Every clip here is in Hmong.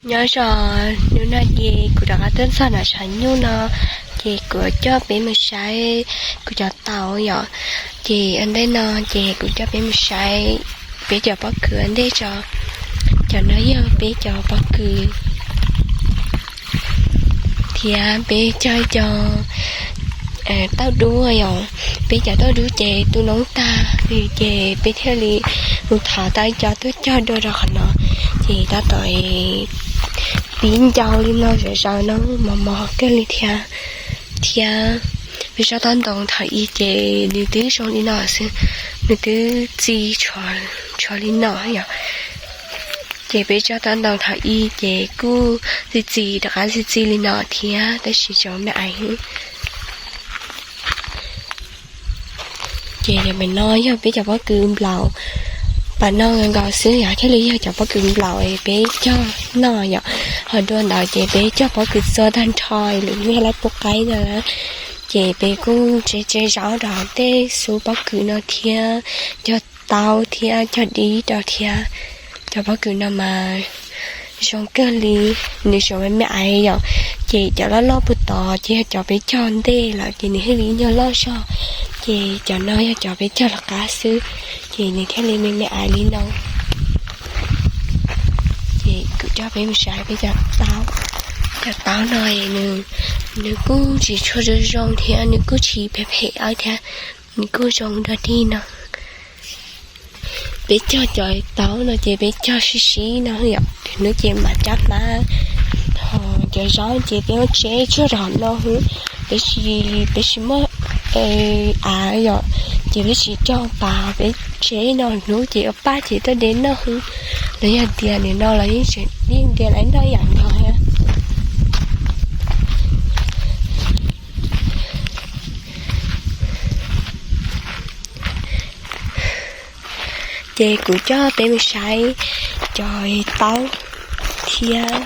Nyob zoo, hnub no ces kuv rov qab tuaj txog nram tshav nyuj no, ces kuv coj peb mus saib kuv cov taub yom. Ces ua ntej no ces kuv coj peb mus saib peb cov pob kws ua ntej tso. Cov no yog peb cov pob kws thiab peb cog cov tauj dub yom. Peb cov tauj dub ces tu noob tag li ces peb thiaj li mus thov tau ib co tuaj cog dua rau qhov no. Ces tab tom pib ncau li no zom zaws no, mos mos kawg li thiab. Thiab peb tsob taub ntoo thaum ub ces nws twb zoo li no xwb, nws twb txi tshuav li no yom. Ces peb tsob taub ntoo thaum ub ces kuj txi txi rov qab txi txi li no thiab, tab sis tsis me ais. Ces cov pem no yog peb cov pob kws nplaum, pam no nkaus xwb yog thiaj li yog cov pob kws nplaum peb cog noj yom. Ho dua ntawd ces peb cog pob kws txua tag nrho lwm hnub yog lawv pub qaib ntawd. Ces peb kuj tsev tsev zaub rau tej xub pob kws no thiab, cog taub thiab cog dib rau thiab. Cov pob kws no mas zoo kawg li, nws zoo me me ais yom. Ces cov loj loj puag tod ces yog cov peb cog ntej lawm ces nws thiaj li nyuag loj zog. Ces cov no yog cov peb cog los qab xwb, ces nws thiaj li me me ais li no. Ces kuv coj peb mus saib peb cov taub. Cov taub no nws kuj tsis tshua zoo zoo thiab nws kuj tsis phem phem thiab, nws kuj zoo dog dig no. Peb cog cov taub no ces peb cog sib sib no yom, hnub ces mam cab hmab. Ho cov zaub ces peb muab tseb tsuag rau hauv no xwb, tab sis peb tsis muaj av yom, ces peb tsis cog pas, peb tseb no hnub ces ua paj ces tuaj de noj xwb. Los yog tias nim no los yeej yeej de lawv noj ib yam nkaus thiab. Ces kuv coj peb mus saib cov taub thiab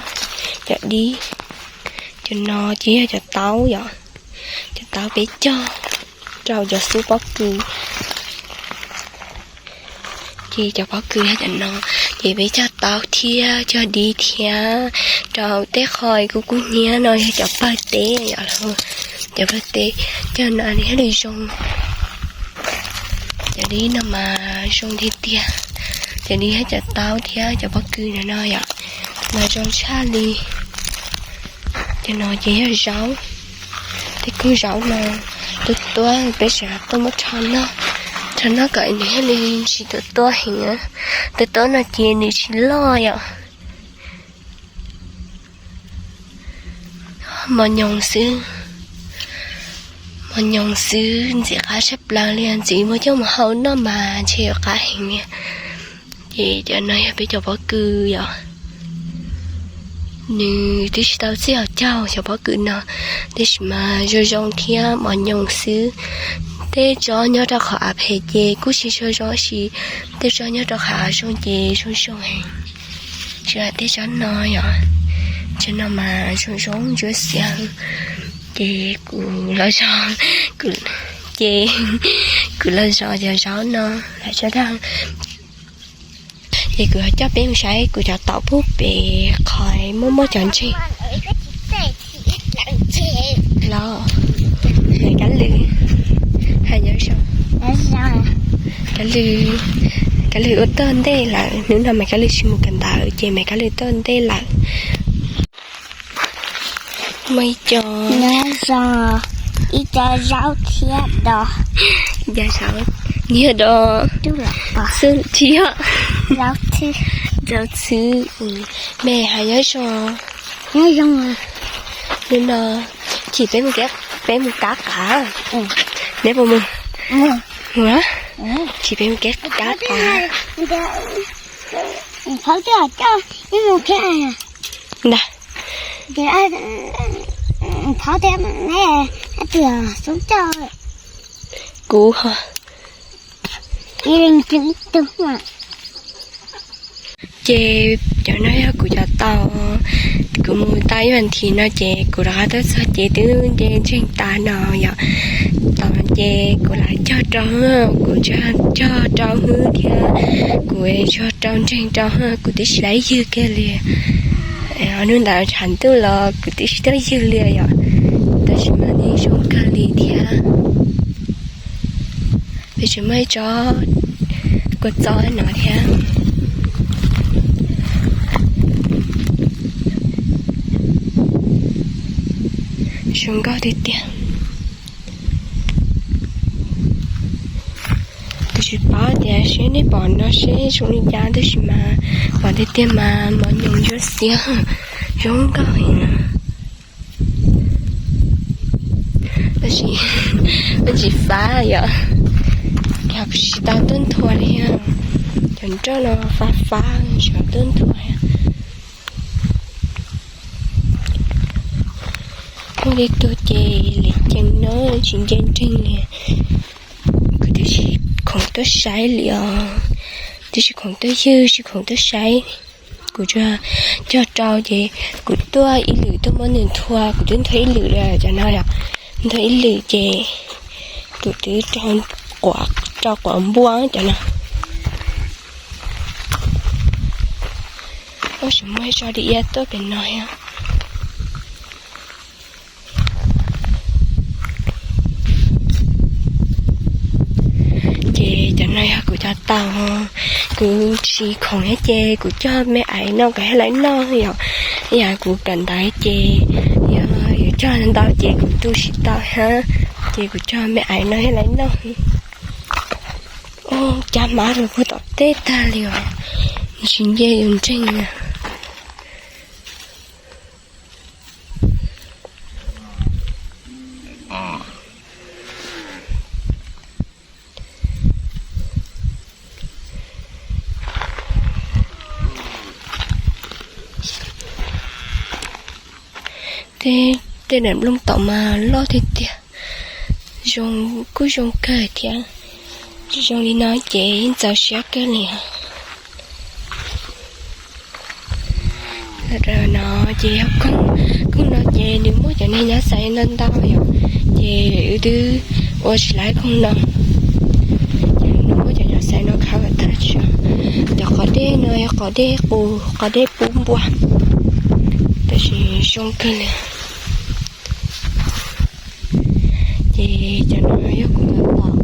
cov dib. Cov no ces yog cov taub yom, cov taub peb cog rau cov xub pob kws. Ces cov pob kws yog cov no, ces peb cog taub thiab cog dib thiab rau tej qho kuj kub hnyiab no yog cov pawg teb yom, cov pawg teb cog no thiaj li zoo. Cov dib no mas zoo tiag tiag. Cov dib thiab cov taub thiab cov pob kws no yom, mas zoo tshaj li. Cov no ces yog zaub, tej kawg zaub no tuab tuab peb tseem tuaj muab rho noj, rho noj kom nws thiaj li tsis tuab tuab heev. Tuab tuab no ces nws tsis loj yom. Mos nyoos xwb, mos nyoos xwb ntxim qab tshaj plaws li, ntxim muab coj mus hau noj mas ntshe yuav qab heev li. Ces cov no yog peb cov pob kws yom. Nws twb tsis tau txij hauv caug cov pob kws no, tab sis mas zoo zoo thiab mos nyoos xwb. Tej tsob nyob rau qhov av phem ces kuj tsis zoo zoo, tab sis tej tsob nyob rau qhov av zoo ces zoo zoo heev. Tsis hais tej tsob no yom, tsob no mas zoo zoo ntsuab xiav. Ces kuv los zov, ces kuv los zov cov zaub no lawm sawv daws. Ces kuv coj peb mus saib kuv cov taub pub pem qhov muaj muaj cov ntseeg los. Maiv Kab Lwm, hais nyob zoo. Kab Lwm, Kab Lwm ua tuaj ntej lawm, hnub no Maiv Kab Lwm tsis mus kawm ntawv ces Maiv Kab Lwm tuaj ntej lawm. Muaj ib co, ib co zaub thiab do, ib co zaub, niag do, xwb thiab, zaub txhwb, me hais nyob zoo. Nyob zoo. Hnub no chim peb mus, peb mus kab qav. Neb puas mus? Mus. Chim peb mus kab qav. Phauj twb coj ib mus thiab. Ntag. Phauj thiab neb, twb xub coj. Kuv ho. Ces cov no yog kuv cov taub, kuv mus tau ib vas thiv no ces kuv rov qab tuaj txog ces twb nce ntseeg tas no yom. Taub ces kuv lam cog rau, kuv cog rau hwb thiab, kuv cog rau ntseeg rau, kuv twb tsis laib ywg kiag li. Hnub ntawd tshav ntuj los kuv twb tsis tuaj ywg li yom, tab sis mas nws zoo kawg li thiab. Peb tseem muaj ib tsob kua txob no thiab. Zoo nkauj tiag tiag. Twb tsis paub tias seb nej pom no seb zoo li cas, tab sis mas pom tiag tiag mas mos nyoos ntsuab xiab, zoo nkauj heev na. Tab sis tsis fav yom, kuv tsis tau tuaj nthua li. Cov nroj no fav fav tsis tau tuaj nthua. Muaj ib tug ces liam ceev no tsis nce nreeg li. Kuv twb tsis khoom tuaj saib li os, twb tsis khoom tuaj ywg, tsis khoom tuaj saib. Kuv tsuas cog rau ces kuv tuaj ib lwm tuaj muab nws nthua, kuv twb nthua ib lwm li cov no yom. Nthua ib lwm ces kuv twb rau quav npua cov no. Tab sis muaj ib tsob li iab tuaj pem no thiab. Ces cov no yog kuv cov taus, kuv tsis khoom thiab ces kuv cog me aiv no kom thiaj laiv noj yom. Yam kuv kawm ntawv ces yog yuav cog ntau ces kuv tu tsis tau thiab, ces kuv cog me aiv no thiaj laiv noj. Cab mab rau puag tom teb tag li os, tsis nce yuav nreeg na. Tej daim nplooj tom mas loj tiag tiag, zoo, kuj zoo kawg thiab. Tsis zoo li no ces yeej txaus siab kawg li. No ces yog koog, koog no ces nws muab cov niag nyob xaiv ntau ntau yom, ces wb twb ua tsis laib koog no. Ces nws muab cov nyob xaiv no khawb tag tso. Cov qos dej no yog qos dej qus, qos dej pub npua, tab sis zoo kawg li. Ces cov no yog kuv mus pom,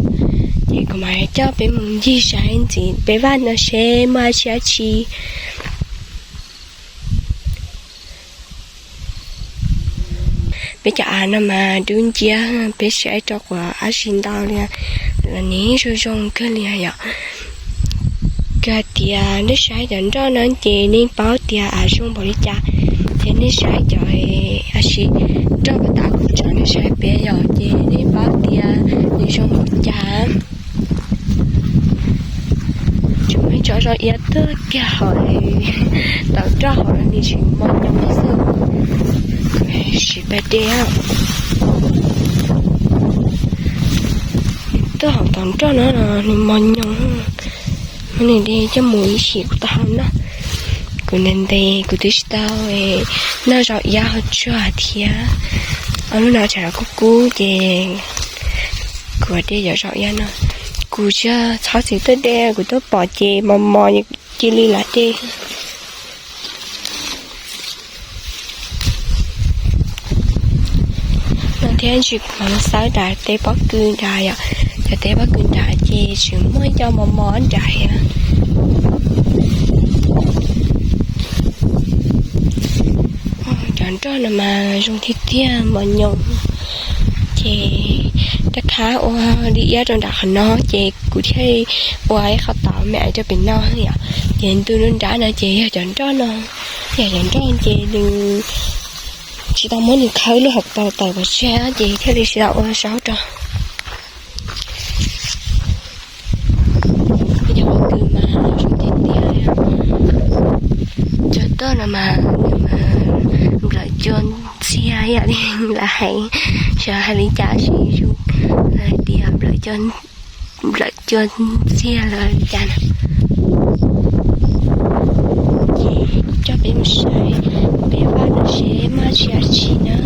ces kuv mam coj peb mus ncig saib ntxiv peb vaj no seb muaj dab tsi dab tsi. Peb cov av no mas dub nciab, peb saib rau quav ab tsi ntau li, los nws zoo zoo kawg li yom. Kawg tias nej saib cov nroj no ces nej paub tias av zoo npaum li cas, ces nej saib cov ab tsi nroj ko tav kuv tso nej saib pem yom, ces nej paub tias nws zoo npaum li cas. Tseem muaj ib tsob zog iab tuaj kiag hauv, tau nroj hauv los nws tsis mos nyoos xwb. Siv pais de, tuaj hauv tau nroj no nws mos nyoos, nws de coj mus ib sim kuv tau hau noj. Kuv ntev ntev kuv twb tsis tau noj zog iab hauv tsuag thiab. Ob hnub no tsam kub kub ces kuv de cov zog iab no. Kuv tsis txhob txiv tuaj de, kuv tuaj pom ces mos mos cia li lam de. No thiab ntsis kuv mam xawb nram teb pob kws nrad yom, cov teb pob kws nrad ces tseem muaj ib co mos mos nrad thiab. Cov nroj no mas zoo tiag tiag mos nyoos. Ces rov qab ua li iab rau nram qhov no ces kuv thiaj ua ib qho tau me aiv rau pem no yom. Ces ntu nrab no ces yog cov nroj no, yog cov nroj ces nws tsis tau muab nws khawb lub hauv paus tawm pov tseg ces thiaj li tsis tau ua zaub rau. Cov pob kws mas zoo tiag tiag. Cov nroj no mas nws mas nplawm cua ntxiag yam li lawv hais, xyov hais li cas sis zoo hais tias nplawm cua ntxiag los li cas na. Ces coj peb mus saib peb vaj no seb muaj dab tsi dab tsi na.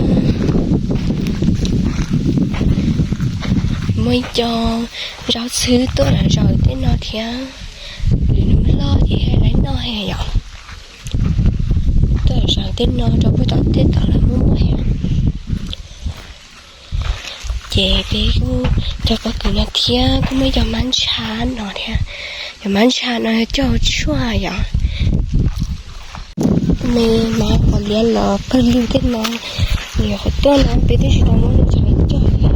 Muaj ib co zaub txhwb tuaj zaum tej no thiab, lwm hnub loj ces thiaj laiv noj yom. Tuaj zaum Tej no rau puag tom tej tod lawv muaj muaj heev. Ces peb kuj cog pob kws no thiab kuj muaj cov mab ntsha no thiab. Cov mab ntsha no cog tshuaj yom. Me mab qhov liab los pawg lug tej no, nws nyuam qhuav tuaj no peb twb tsis tau muab nws tso cog li.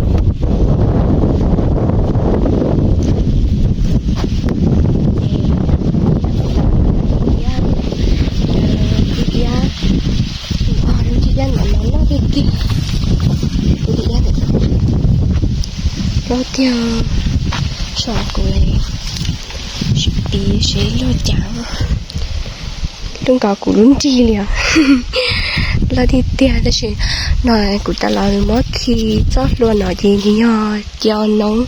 Ces, iab, lub iab ntawm no loj tiag tiag, kuv tus iab ntawm no loj tiag, saib kuv sib piv seb luag cas, luag nkaus kuv lub nrig li os. Loj tiag tiag tab sis no kuv tas los muab khi txoj hlua no ces nws yog cov noob,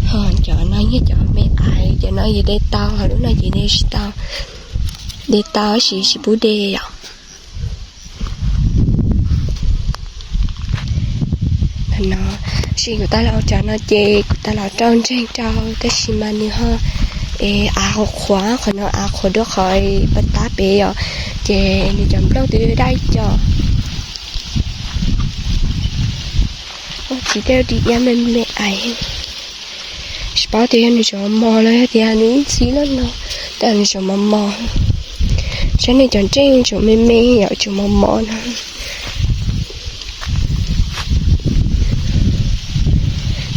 ho cov no yog cov me aiv, cov no yus de tau, ho lub no ces de tsis tau, de tau tab sis tsis pub de yom. No, tab sis kuv tas los cov no ces kuv tas los rau ntseeg rau tab sis mas nws ho es av qhuav qhuav, qhov no av qhuav dua qhov pas tab pem yom, ces nws cov nplooj twb dai co. Ua txiv tej di iab me me aiv, tsis paub tias yog nws tseem mos mos los yog tias nws ib txhis loj no, tab nws tseem mos mos. Saib nws cov ntsej tseem me me yom, tseem mos mos no.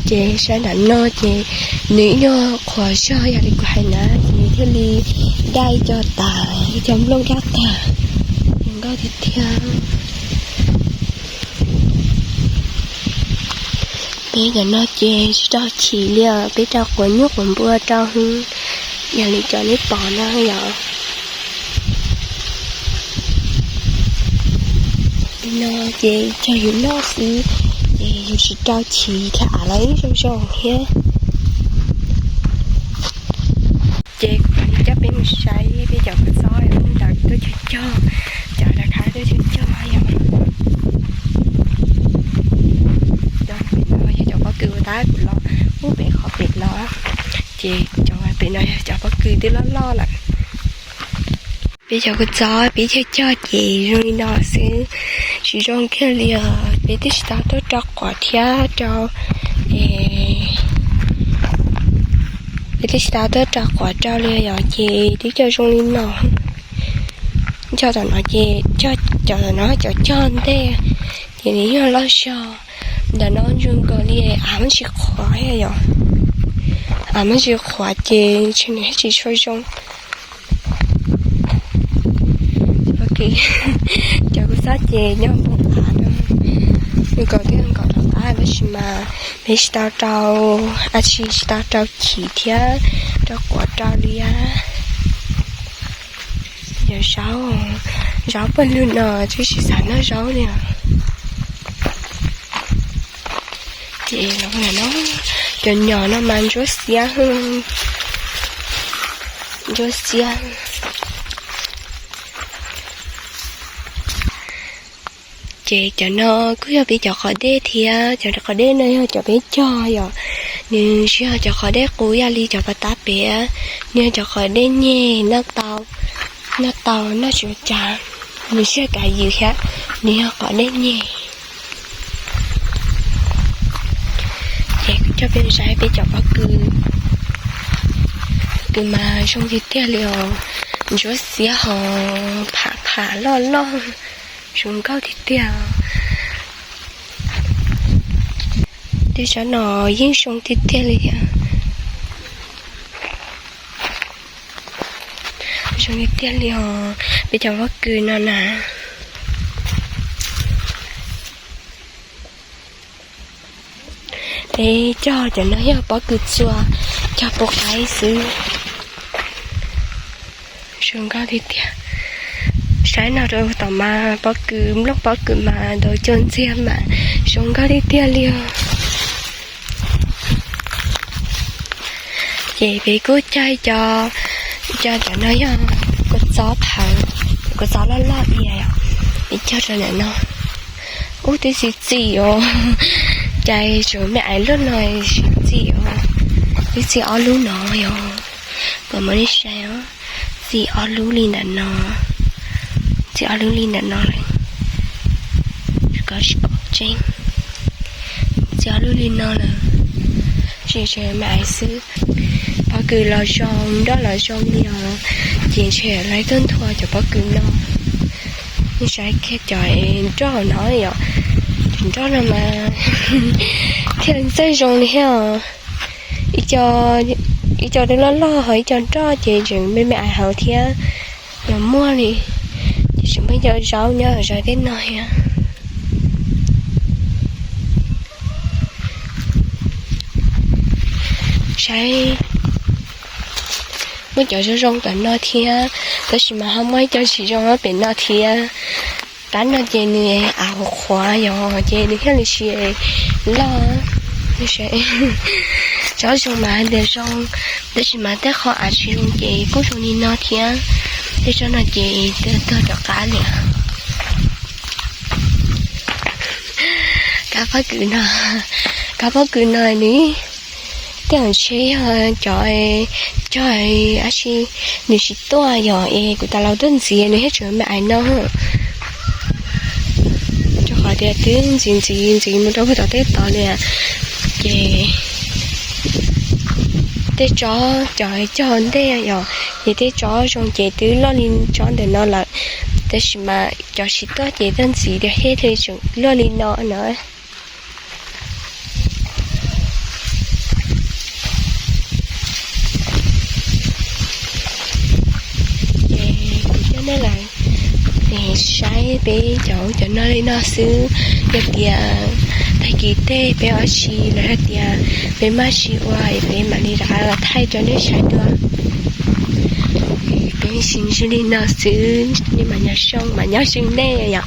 Ces saib nram no ces nws ib nyuag qhuav zog yog li kuv hais na, ces thiaj li dai co tas, cov nplooj dai tas, zoo nkauj tiag tiag. Peb cov no ces tsis rau chim li os, peb rau quav nyuj quav npua rau, yog li cov nej pom no yom. No ces cog yus noj xwb, ces yus tsis rau chim thiab, av los ib zoo zoo thiab. Ces kuv coj peb mus saib peb cov kua txob ntawd tuaj cog cog, cov rau khab tuaj cog cog yom. Cov pem no yog cov pob kws uas tab kuv los ub pem qhov pem los, ces cov pem no yog cov pob kws twb loj loj lawm. Peb cov kua txob peb cog cog ces zoo li no xwb, tsis zoo kiag li os. Peb twb tsis tau tuaj rau quav thiab rau, peb twb tsis tau tuaj rau quav rau li yom, ces twb cog zoo li no. Cog tom no ces, cov tom no cov cog ntej, ces nws yog loj zog. Ntawm no ntsuag nkaus li, av muab tsis qhuav yom, av muab tsis qhuav ces ntshe nws thiaj tsis tshua zoo. Cov kua txob ces nyob npoo av no, nws kom thiaj nkaum rau qab tab sis mas peb tsis tau rau, ab tsis tsis tau rau chim thiab rau quav rau li. Yog zaub, zaub pawg lug no twb tsis xav noj zaub li os. Ces los no, cov nyom no mas ntsuab xiab, ntsuab xiab. Ces cov no kuj yog peb cov qos dej thiab, cov qos dej no yog cov peb cog yom, nws tsis yog cov qos dej qus ib yam li cov pas tab pem, nws yog cov qos dej nyeg noj tau, noj tau noj tsis ua cas, nws tsis yog kav ywm thiab, nws yog qos dej nyeg. Ces kuv coj peb saib peb cov pob kws, kws mas zoo tiag tiag li os, ntsuab xiab ho pham pham loj loj, zoo nkauj tiag tiag. Tej sab no yeej zoo tiag tiag li thiab. Zoo tiag tiag li os, peb cov pob kws no na. Peb cog cov no yog pob kws txua, cog pub qaib xwb. Zoo nkauj tiag tiag. Saib no rau tom mas pob kws, nplooj pob kws mas ntau cuag ntxiag mas zoo nkauj tiag tiag li os. Ces peb kuj cog, cog cov no yog kua txob phawv, kua txob loj loj diam, peb cog rau ntawm no. Ub, twb txi txim os, cais tsuas me aiv luaj no tsis txim os, twb txi ob lub no yog, kom muab nej saib os, txi ob lub li ntawm no. Txiv ob lub li ntawm no lawm, kov tsis pom tseeb. Txiv ob lub li no lawm, tsis tseem me ais xwb. Pob kws los zoo, nroj los zoo li os, ces ntshe lawv tuaj nthua cov pob kws no. Nej saib kiag cov nroj no yom, cov nroj no mas thiaj li txawj zoo li thiab os. Ib co, ib co loj loj ho ib co nroj ces tseem me me ais hauv thiab. Yog muaj li ces tseem muaj ib co zaub nyob zaub tej no thiab. Saib, muaj cov zoo zoo tom no thiab, tab sis mas ho muaj ib co tsis zoo pem no thiab. Qab no ces nws av qhuav qhuav yom, ces nws thiaj li tsis loj. Tsob zoo mas hais tias zoo, tab sis mas tej qho av tsis zoo ces kuj zoo li no thiab. Tej tsob no ces tuag rov qab li. Kab pob kws no, kab pob kws no nws tej zaum ntshe yog cov cog ab tsi, nws tsis tuaj yom, es kuv tas los tuaj ntxiv nws thiaj tseem me ais no. Rau qhov tias twb ntxiv ntxiv ntxiv mus rau puag tom tej tod li, ces tej tsob cov cog ntej yom, ces tej tsob zoo ces twb loj li tsob ntawm no lawm, tab sis mas cov tsis tuaj ces tuaj ntxiv thiab thiaj li tseem loj li no no. Ces kuv coj nej los saib peb cov cov no li no xwb. Yog tias tag kis tej peb ua tsi los hais tias peb maj tsis ua es peb mam li rov qab los thaij rau nej saib dua. Peb sim ntsib li no xwb, nej mam nyob zoo, mam nyob zoo nej yom.